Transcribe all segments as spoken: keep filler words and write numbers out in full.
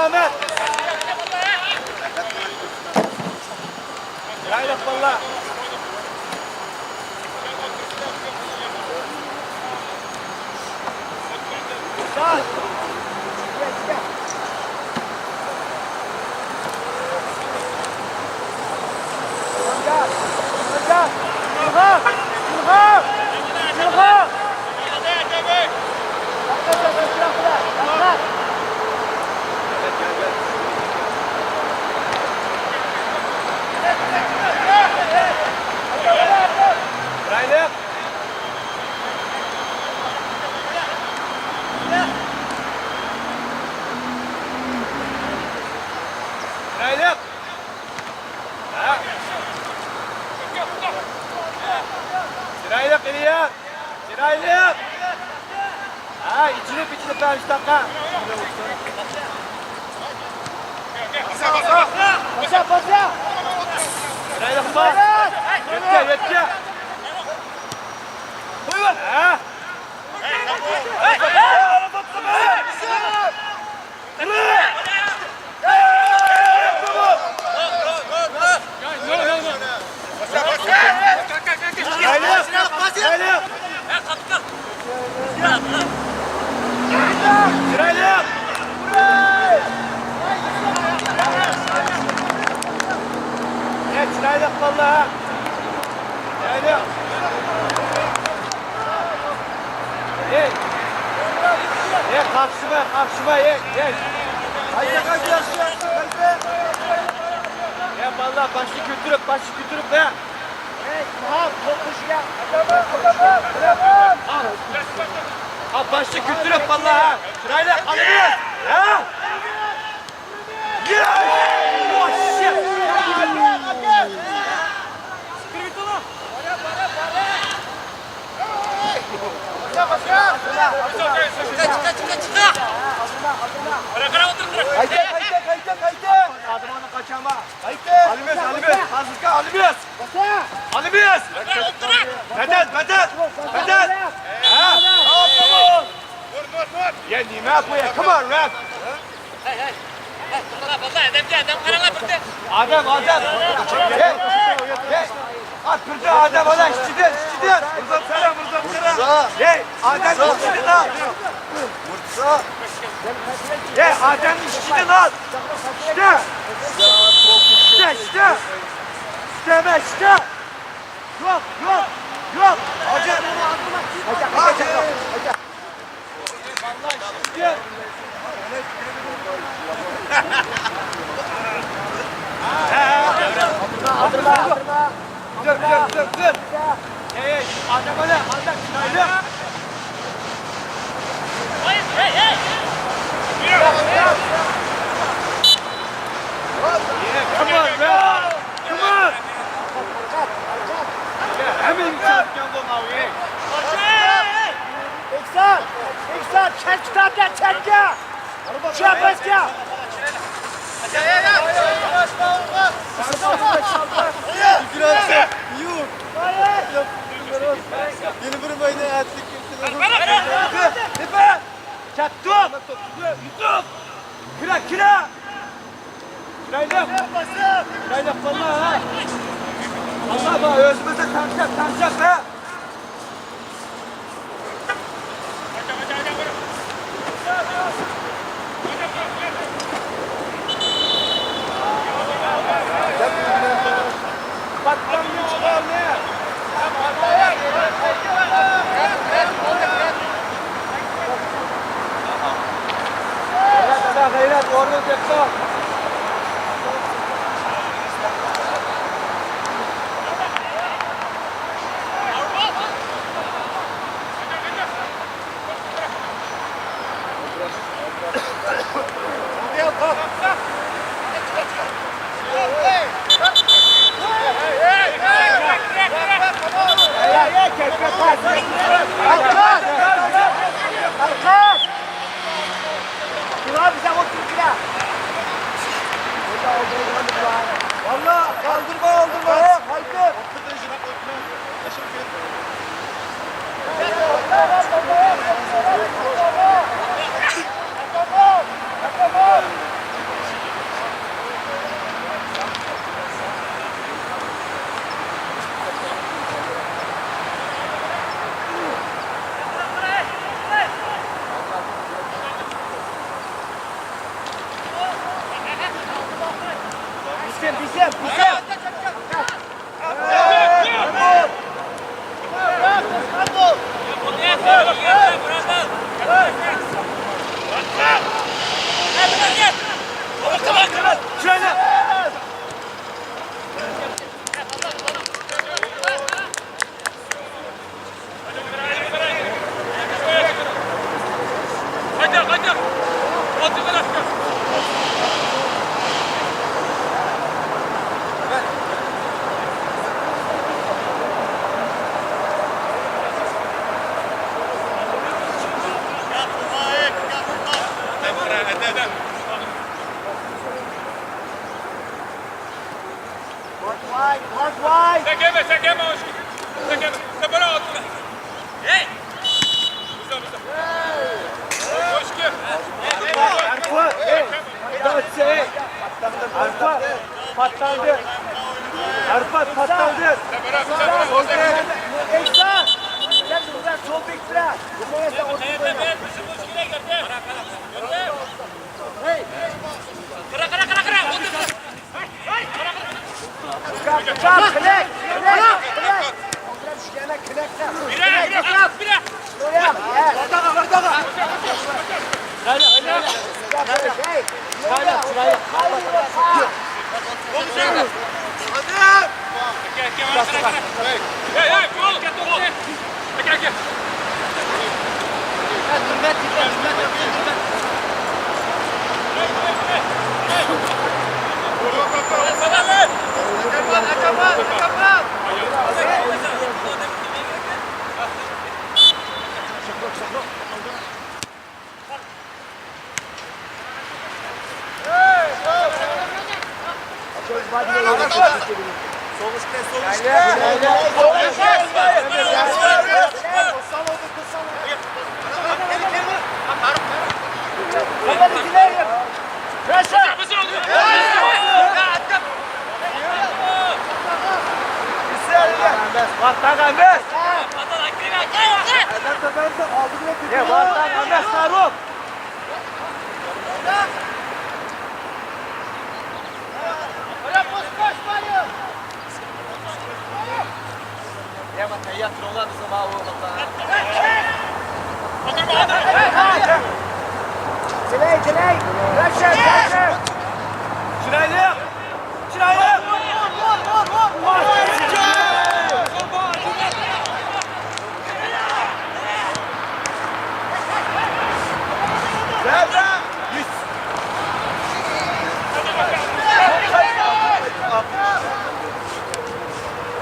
ئەمەت. يايلىق باللا. چىرايلىق! ھە؟ چىرايلىق، ئىلياس! چىرايلىق! ھە، ئېچىلىپ، ئېچىلىپ بەر ئىشتاققا! چىرايلىق بار! يەتكە، يەتكە! ھە؟ چىرايلىق باللا! چىرايلىق! ھەي! ھەي، قاقشىما، قاقشىما، ھەي، ھەي! ھەي، باللا، باشنى كۆتۈرۈپ، باشنى كۆتۈرۈپ، ھە! ھە، باشنى كۆتۈرۈپ، باللا، ھە! چىرايلىق، ئالىمىز! ھە! قايتا، قايتا، قايتا، قايتا! ئادەمنى قاچاما! قايتا! ئالىمىز، ئالىمىز! ھازىرقى ئالىمىز! ئالىمىز! بەدەل، بەدەل! بەدەل! ھە؟ يا نېمە بۇ يا؟ كىم ئۇ؟ ھەي، ھەي، توختاڭلار، بالىلار، ئادەمگە، ئادەم قاراڭلار، بىردە. ئادەم، ئادەم. ھەي، ھەي. ئا، بىردە ئادەم، ئانا، ئىچىدىن، ئىچىدىن. مىرزا، قارا، مىرزا، قارا. ھەي، ئادەم ئىچىدىن ئال. مىرزا. ھەي، ئادەم ئىچىدىن ئال. ئىچتە. ئىچتە، ئىچتە. ئىچتە، ئىچتە. يوق، يوق، يوق. ھاجى. ھاجى، ھاجى، ھاجى. ئېھسان! ئېھسان! چەتكە تارتە، چەتكە! چەتكە! يەنە بىر باينى ئەتلىك كەتتۇق! كىرە، كىرە! چىرايلىق! چىرايلىق باللا، ھە! ئاللا بار، ئۆزىمىزنى تەڭشەپ، تەڭشەپ، ھە! غەيرەت، غەيرەت، ئورنىنى تېپىپ.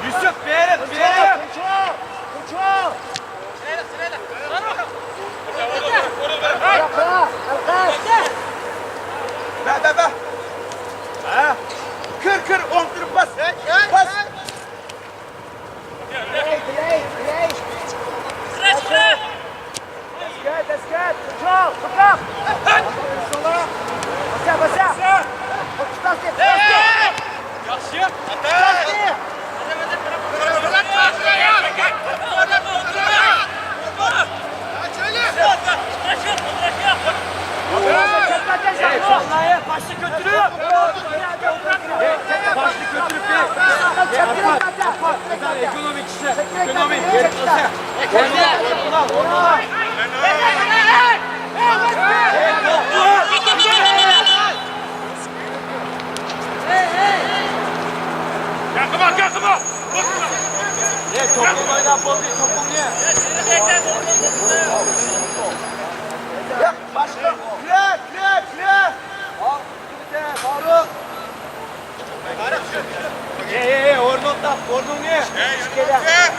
يۈسۈپ، بېرىپ، بېرىپ. بە، بە، بە. ھە؟ كىر، كىر، ئولتۇرۇپ باس. باس. Hey, vallahi başını götürüyor. Hey, başını götürüp bir. Ekonomik işte. Ekonomik. Ortalar, ortalar. Hey, ortalar. Yakma, yakma. Hey, topun oyna, Bobby, topun ye. Başka. Kire, kire, kire. Al, bir de Faruk. Hey, hey, hey, ornunu tap, ornunu ye. Hey, hey, hey.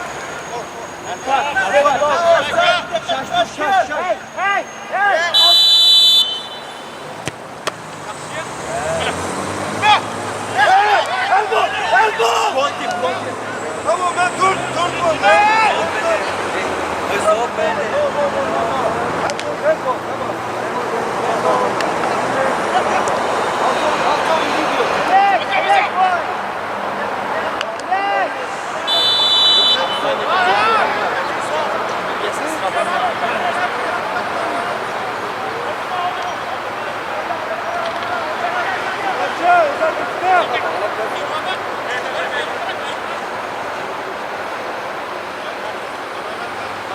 Şaş, şaş, şaş. Hey, hey, hey. Hey, elbow, elbow. Gol değil, gol değil. Tamam, ben dur, dur, dur. Hey! Tamam, tamam, tamam. Elbow, elbow, tamam.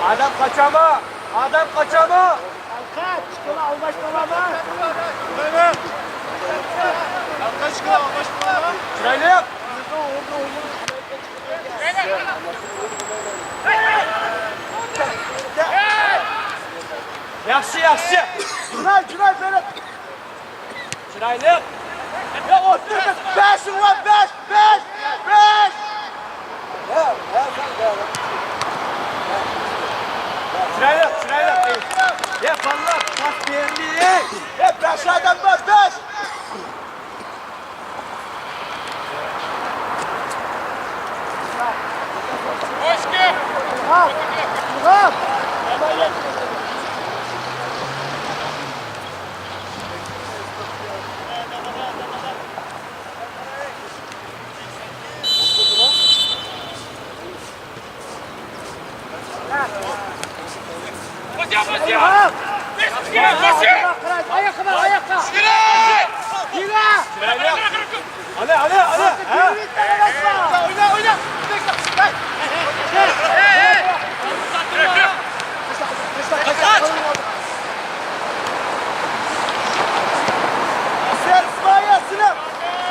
Adam kaçama! Adam kaçama! Alka, çıkın, almaştırma lan! Alka, çıkın, almaştırma lan! Şurayla yap! Yaxşı, yaxşı! Şuray, şuray, böyle! Chiroyli. Ya, o'tdi. Besh, ulan, besh, besh, besh. Chiroyli, chiroyli. Ya, bolalar, pas bermang. Ya, besh odam bor, besh. Ayakına, ayakına. Yürü! Hadi, hadi, hadi. Ha? Oyna, oyna. Sen İsmail, Sinan.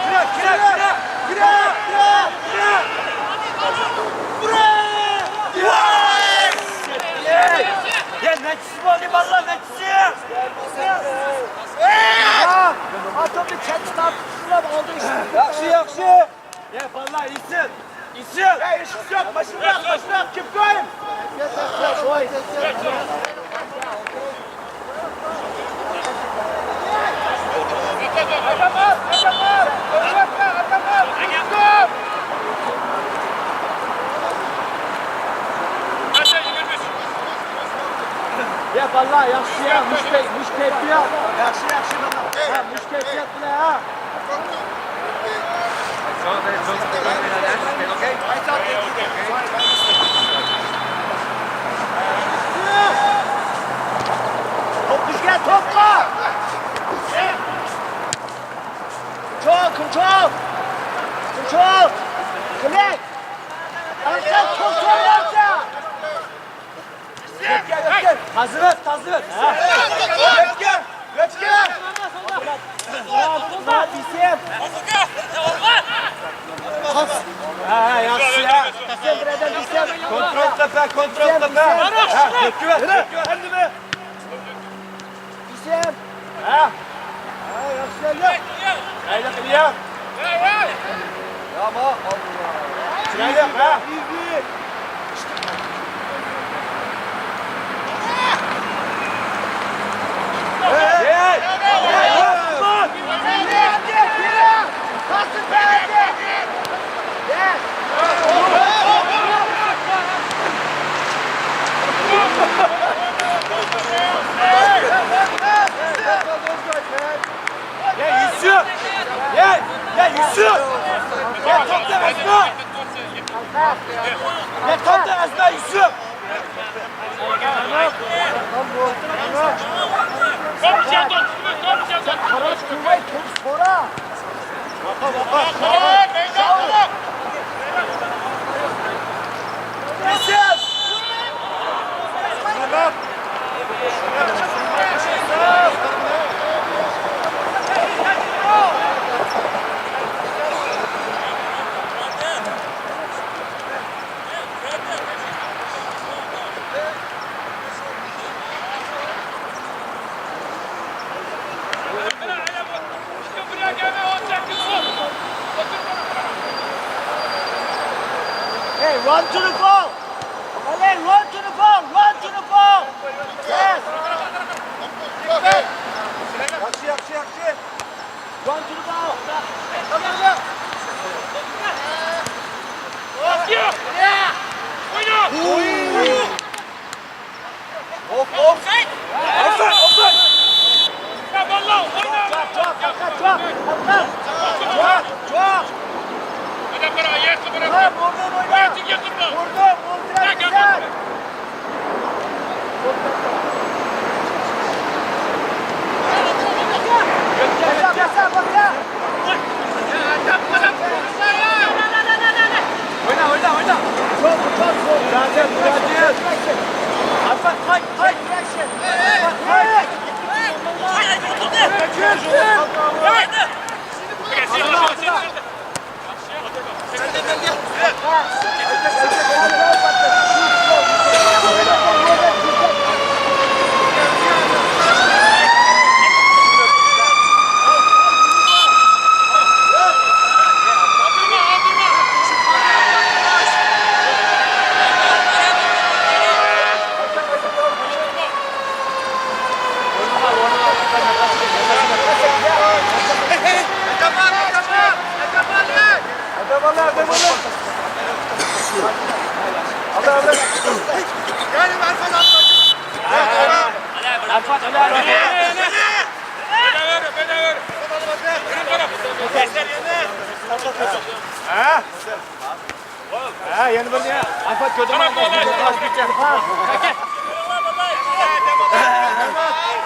Kire, kire, kire. Kire, kire, kire. Kire. نەچچىسى بولدى بالىلار، نەچچىسى؟ ھە، ئاتومنى چەتكە تارتىپ تۇرۇپ ئالدى. ياخشى، ياخشى. يا بالىلار، ئېسىل، ئېسىل. يا، ھېچقىسى يوق، ماشىنا، ماشىنا، keep going. يا بالىلار، ياخشى يا، مۇشۇ كەيپىيات. ياخشى، ياخشى بالىلار. ھە، مۇشۇ كەيپىيات بىلەن ھە. توپ بىزگە، توپقا! Control, control! Control! Connect! Control, control! تازىلىق، تازىلىق. ھە. يۆتكە، يۆتكە. ھە، ھە، ياخشى، ھە. كونترول تەپە، كونترول تەپە. ھە، يۆتكە، يۆتكە. ھە. ھە، ياخشى، ياخشى. ھەيدە، قىلىيا. ياما، ئاللا. چىرايلىق، ھە؟ ھەي! يا يۈسۈپ! يا، يا يۈسۈپ! يا توختاڭ ئەزمە! يا توختاڭ ئەزمە يۈسۈپ! قاراش قىلماي توپ سورا! Hey, run to the ball! Allez, run to the ball! Run to the ball! Yes! ياخشى، ياخشى، ياخشى! Run to the ball! Off, off! Offside, offside! Çabuk, çabuk, çabuk, çabuk! Çabuk, çabuk! Ha, vurdun oyna! Vurdun, vurdun! Basa, basa, basa! Oyna, oyna, oyna! Çok, çok, çok! Müracaat, müracaat! Arpa, kay, kay! Arpa, kay! ھە، يەنە بىر يا. ئاپات كۆتۈرمە.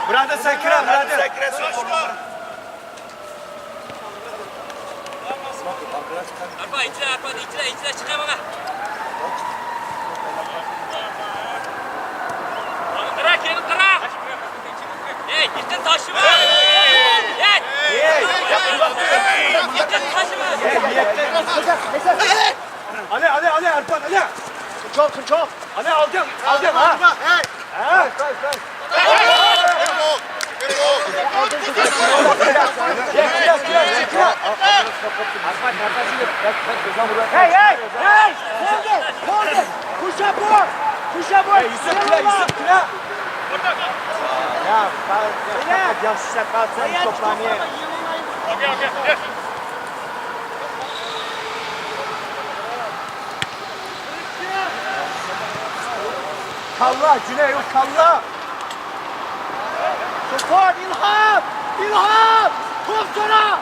بۇرادەر، سەن كىرە، بۇرادەر. ئارپا، ئىچىدە، ئارپا، ئىچىدە، ئىچىدە چىقە ماڭا. قارا، كېلىپ قارا. ئەي، يېقىن تاشلىما. ئەي. يېقىن تاشلىما. ئەي، يېقىن. ئالى، ئالى، ئالى، ئارپا، ئالى. كۈنچال، كۈنچال. ئالى، ئالدىڭ، ئالدىڭ، ھە. ئەي. Hey, hey, hey! Hold it, hold it! Push up, boy! Push up, boy! Hey, Yusuf, Yusuf, Yusuf! Ya, ya, ya, yaxşı işlep kalsın, toplanıyor. Kalla, Cüneyt, kalla! Support, İlham! İlham! Top sonra!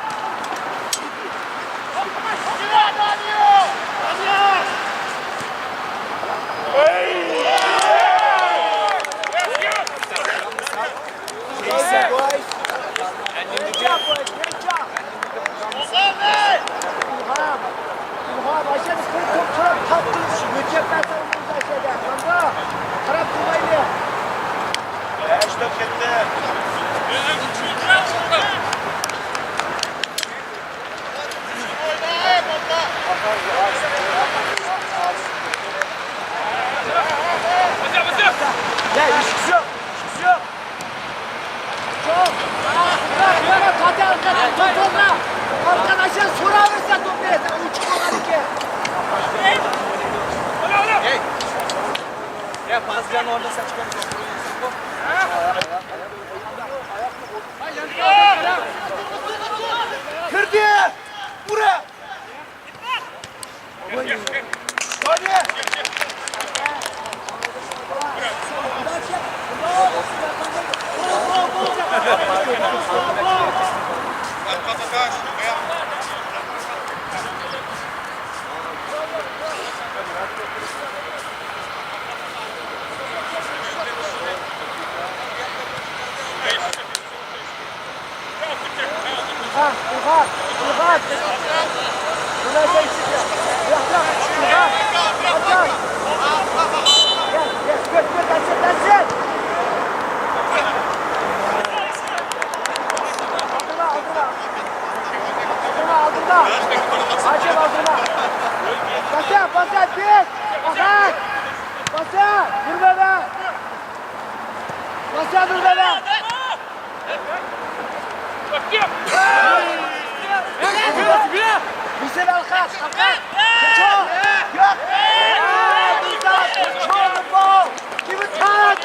Kirdi! Ura! Basa, basa, dik! Basa! Basa! Durma be! Basa, durma be! Yusuf, Alkan, Alkan! Çok! Yok! Çok! Give it touch!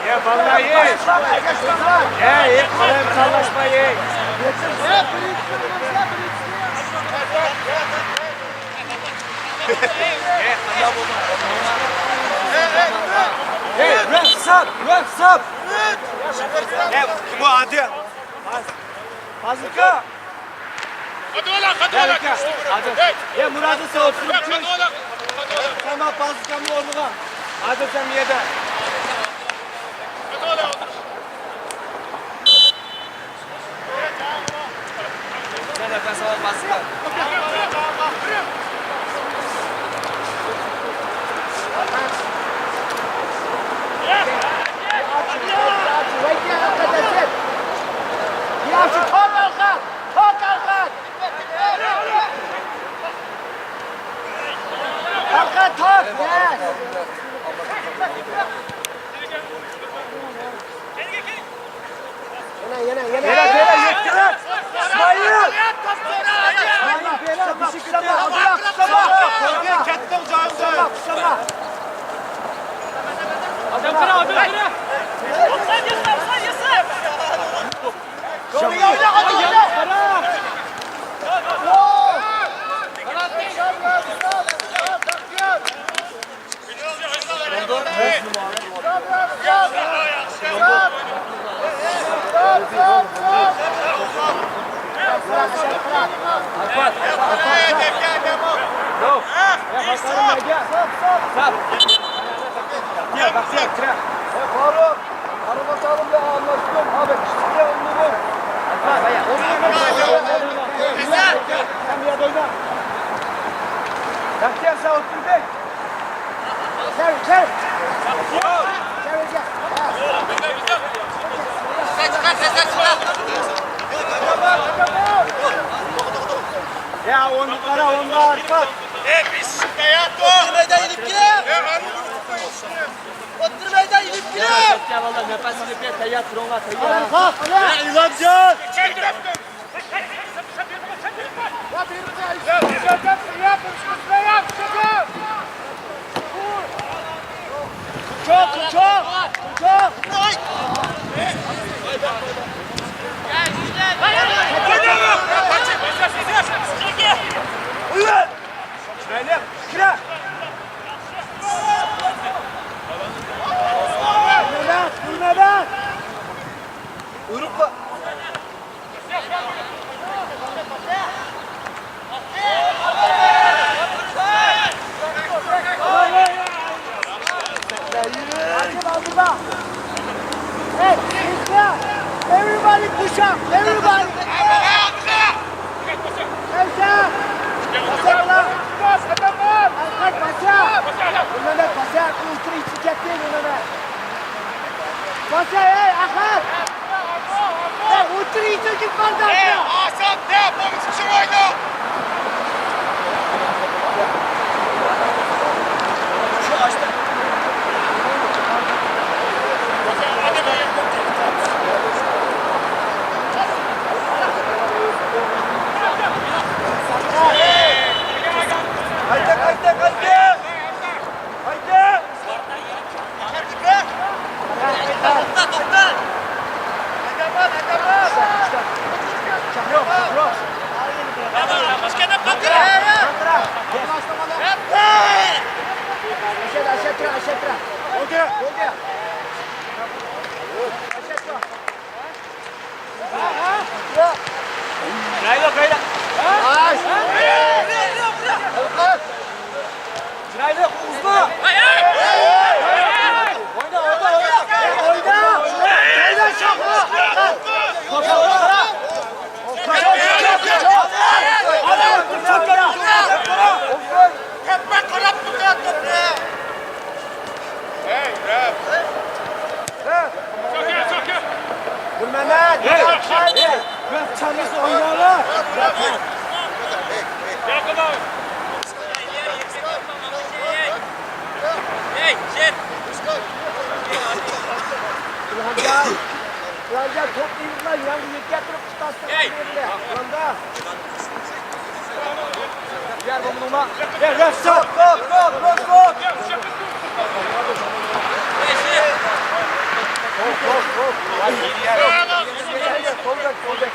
Ya, vallahi. Ya, ey, qalay, qalashmay, ey. Ey, refsap, refsap. Ya, bu adi. Fazlika. Hadi ola, hadi ola. Hadi. Ya, Murat'ı savutsun. Hadi ola. Tamam, Fazlika mı ornuğa? Hadi sen yerde. Hadi ola. Yana, yana, yana. Bela, bela, yetkile. İsmail. İsmail, bela, bir şey gitti. Qısa, qısa, qısa. Kettin, joyunda. Qısa, qısa. Adam qara, adam qara. Sen yasa, sen yasa. Qara. Sen bir yerde oyna. Sen, sen. Ya, onu ara, onu arpa. ئوتتۇرا مەيدان ئېلىپ كېلىڭ! ئوتتۇرا مەيدان ئېلىپ كېلىڭ! تەييار، تەييار، تۇرۇڭلار، تەييار. قاراڭ، قاراڭ. ئە، ئىلانجان! Hey, everybody push up, everybody. Pasa, pasa. Pasa, hey, Ahmad. Hey, o'tir, yetib ketdi. Ey, Hasan, ne yapalım? Şu oyunu. Haydi, haydi, haydi. Haydi. Toqta, toqta! Gulmamad! Hey! Hey! Biraz çarmısı oynayalım! Hey, jet! Ilhamjon, Ilhamjon, top iydirmay, yangi yetgan turib tutasi. Hey! Ilhamjon. Yer bu buningmi? Yer, yer, stop, stop, stop, stop, stop. Hop, hop, hop. Sol bek, sol bek.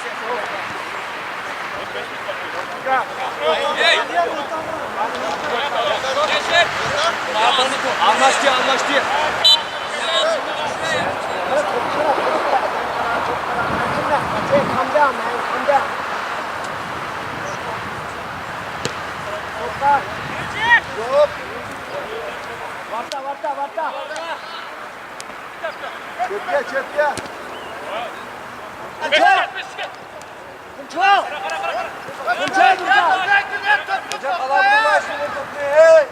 Anlaştı, anlaştı. Varta, varta, varta. Çöpke, çöpke. Hocam, alamdırlar şimdi toplayın, hey!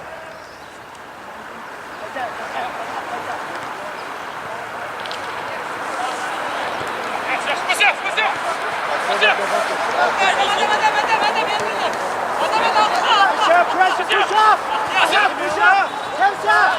Pressure, pressure, push up! Push up, push up! Push up!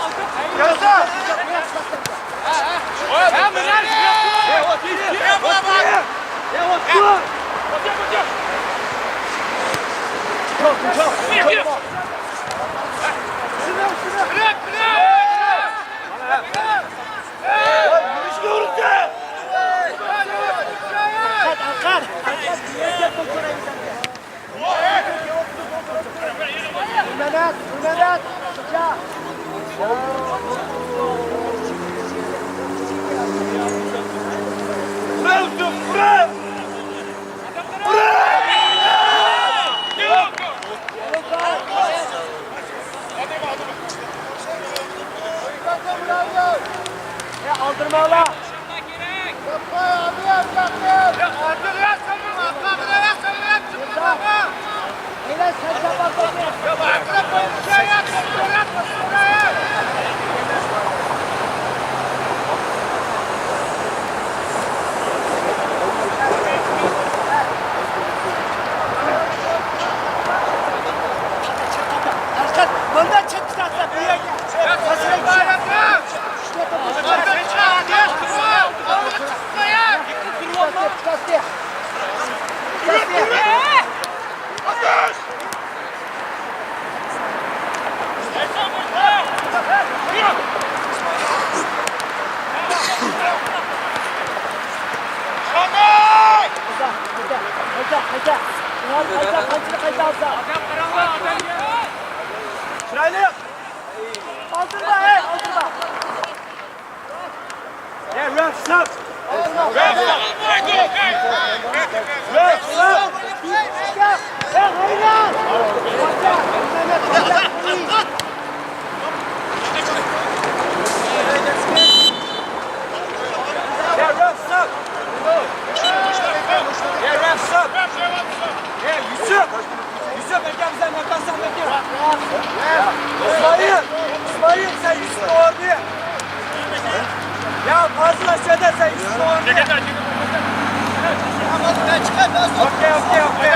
Aldırma lan! قايتا، قايتا. قايتا، قايتا، قايتا. چىرايلىق. ئالدىرما، ھەي، ئالدىرما. Yeah, refs up. Refs up. Refs up. Yeah, refs up. Yeah, refs up. Yeah, Yusuf. Yusuf, aka, bizden nefes al, aka. İsmail, İsmail, sen Yusuf'u orada. Ya, fazla şeyde sen Yusuf'u orada. Okey, okey, okey ya.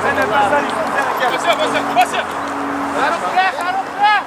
Sen nefes al, Yusuf, sen, aka. Basın, basın, basın. Faruk, bırak, Faruk, bırak.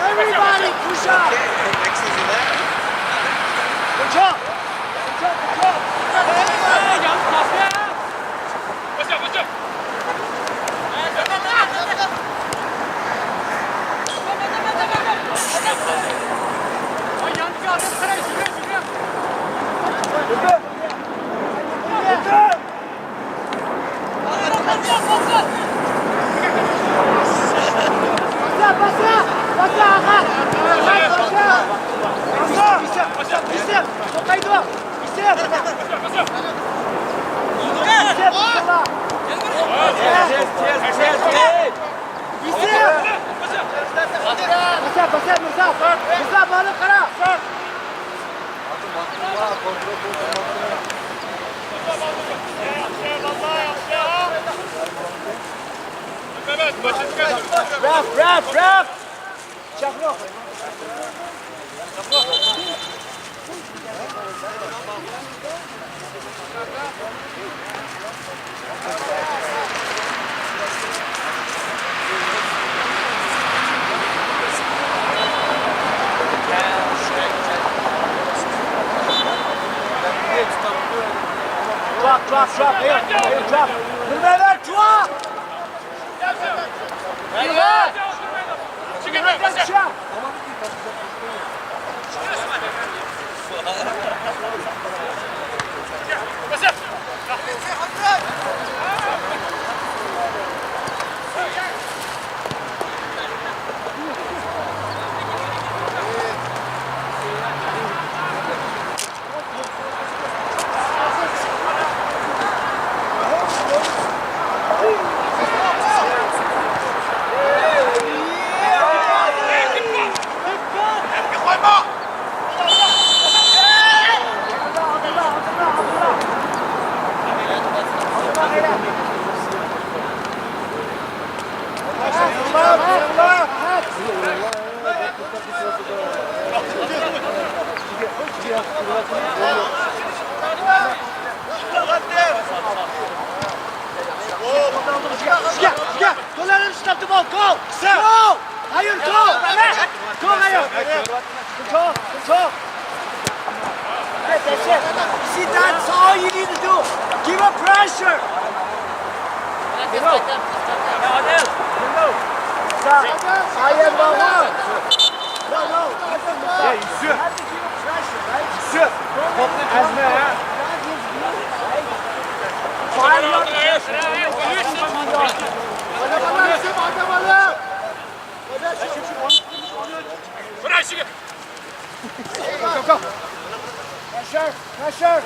Everybody push up. Good job. Good job, good job. Ref, ref, ref! Drop, drop, drop, ayo, ayo, drop. Turma, drop. Go! Higher, go! Go higher! Control, control! That's it, that's it. You see, that's all you need to do Give a pressure. Pressure, pressure.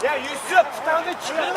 Hey, Yusuf, Yusuf, tutanı çıkarın.